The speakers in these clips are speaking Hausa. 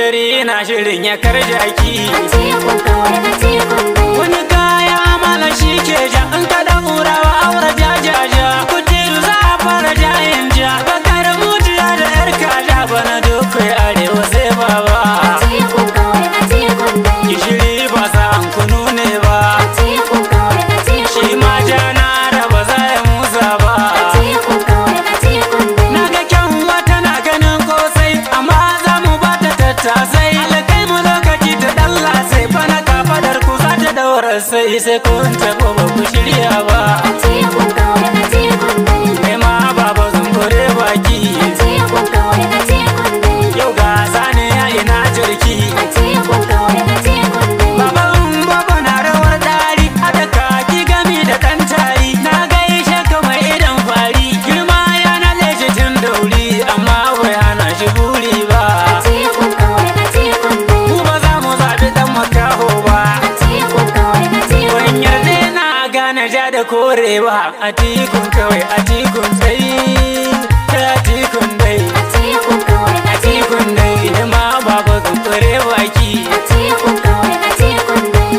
Hanzari na shirin ya karjaki. Atiku kawai, Atiku dai. Wani kaya mala shi ke ja, in ka daurawa aure jajaja. Kujeru za a fara jayin ja, bakar mujiya da yar kaja, bana dukai arewa sai baba. Atiku kawai, Atiku dai. Gishiri ba sa an kunu ne ba. Atiku kawai, Atiku Shi ma jana da ba za ya musa ba. Atiku kawai, Atiku dai. Na ga kyanwa tana ganin kosai, amma za mu ba ta tattasai. Alkai mu lokaci ta dalla sai bana kafadar ku za ta daura sai sai kun tafi ba ku shirya ba. Atiku kawai, Atiku dai. Kai ma baba zumbure baki. Atiku kawai, Atiku dai. Yau ga saniya ina jirki. Atiku kawai, Atiku dai. Baban baba na rawar dari, haɗa kaki gami da ɗan tari. Na gaishe ka mai idan fari, girma ya naɗe shi tun dauri, amma bai hana shi buri ba. Atiku kawai, Atiku dai. Mu ba za mu zaɓi ɗan makaho ba. Atiku kawai, Atiku Ban yarda na gane ja da kore ba. Atikun kawai, Atikun tsayi, Atikun dai. Atiku kawai, Atiku Atikun dai, ma baba zumbure baki. Atiku kawai, Atiku dai.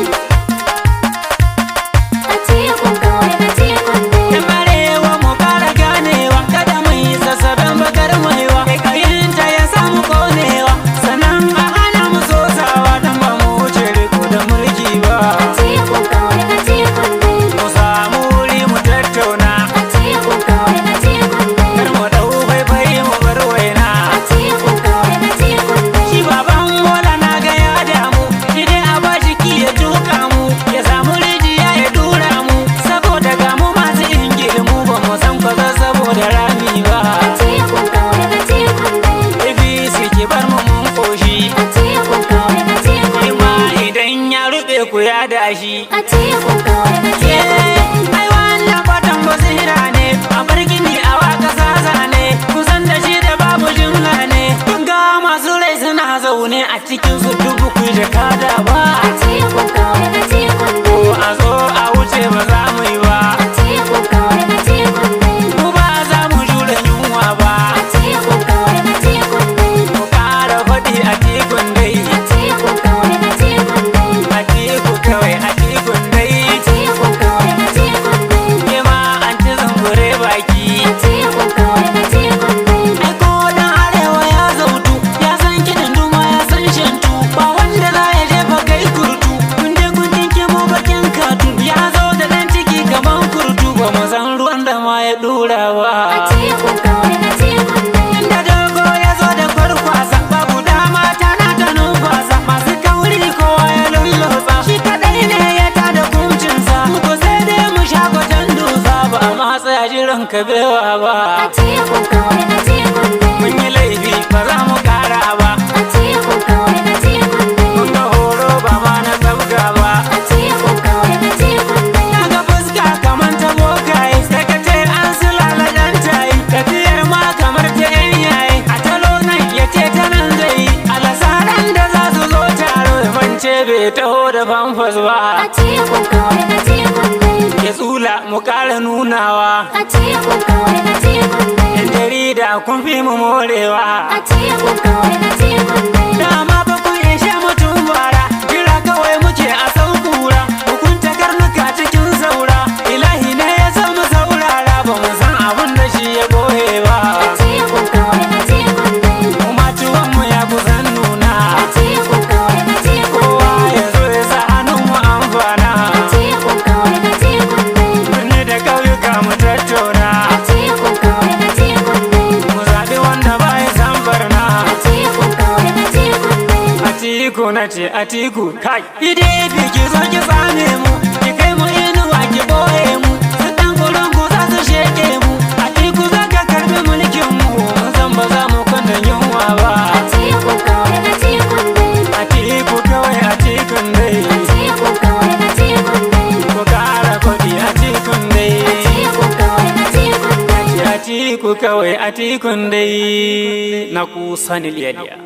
Atiku kawai, Atiku dai. Yan arewa mu kara ganewa, kada mu yi sassaben bakar maiwa. Kayinta ya samu konewa, sannan a hana mu sosawa, dan ba mu wuce riko da mulki ba. Atiku kawai, Atiku dai. Mu samu wuri mu tattauna, Atiku kawai, Atiku dai. kar mu dau faifai mu bar waina. Atiku kawai, Atiku dai. Shi baban bola na ga ya damu, shi dai a bashi ki ya tuka mu, ya samu rijiya ya dura mu, saboda ga mu masu ingilmu ba mu san kwaza saboda rami ba. Atiku kawai, Atiku dai. APC ki bar mu mun koshi. Atiku kawai, Atiku Ma idan ya rube ku ya dashi. Atiku kawai, Atiku dai. Ai wannan kwatan basira ne, a bar gini a waka sasa ne, kusan da shi da babu jimla ne. Kun ga masu rai suna zaune a cikin su dubu ku jakada ba. Atiku kawai, Atiku Ko dai. a zo a wuce ba za mu yi ba. Atiku kawai, Atiku dai. Mu ba za mu jure yunwa ba. Atiku kawai, Atiku dai. Mu ƙara faɗi, Atikun dai. Atiku kawai, Atiku dai. Atiku kawai, Atikun dai. Atiku kawai, Atiku dai. Ke ma an ci zumbure baki. Atiku kawai, Atiku dai. Ai ko dan arewa ya zautu, ya san kiɗin duma, ya san shantu, ba wanda za ya jefa kai kurtu. Kun je kun dinke mu bakin katu, ya zo da dan ciki kaman kurtu, ba mu san ruwan da ma ya dura ba. Atiku kawai, Atiku dai. Inda dogo ya zo da kwarkwasa, babu dama tana ta numfasa, masu kauri kowa ya lullusa, shi kadai ne ya tada kuncinsa, ko sai dai mu sha gwatan dusa, ba a ma tsaya jiran kabewa ba. Atiku kawai, Atiku dai. Mun yi laifi ba za mu kara ba. Atiku kawai, Atiku dai. Mun ga horo ba ma na tsabga ba. Atiku kawai, Atiku dai. Na ga fuska kamar ta bokaye, sai ka ce an sulala ɗan tayi, tafiyar ma kamar ta yan yayi, a talo nan ya ce ta nan zai yi, alasaran da za su zo taro ya mance bai taho da famfas ba. Atiku kawai, Atiku dai. Ya tsula mu ƙara nunawa. Atiku kawai, Atiku dai. Yan jarida kun fi mu morewa. Atiku kawai, Atiku dai. Dama ba kun ishe mutum bara, jira kawai muke a sau kura, hukunta karnuka cikin saura, ilahi ne ya san mu saurara, ba mu san abin da shi ya goye ba. Atiku kawai, Atiku dai. Kuma tuwon mu ya kusan nuna. Atiku kawai, Atiku Kowa dai. ya zo ya sa hannun mu amfana. Atiku kawai, Atiku dai. Birni da ƙauyuka mu tattauna. Atiku kawai, Atiku dai. Mu zaɓi wanda ba ya san barna. Atiku kawai, Atiku dai. Atiku na ce, Atiku kai. PDP ki zo ki same mu, ki kai mu inuwa ki boye mu, su dan ku za su sheke mu. Atiku za ka karbi mulkin mu, mun san ba za mu kwanta yunwa ba. Atiku kawai, Atiku dai. Atiku kawai, Atikun dai. Atiku kawai, Atiku dai. Ku kara kuɗi, Atikun dai. Atiku kawai, Atiku dai. Atiku kawai, Atikun dai. Na ku sanil yadiya.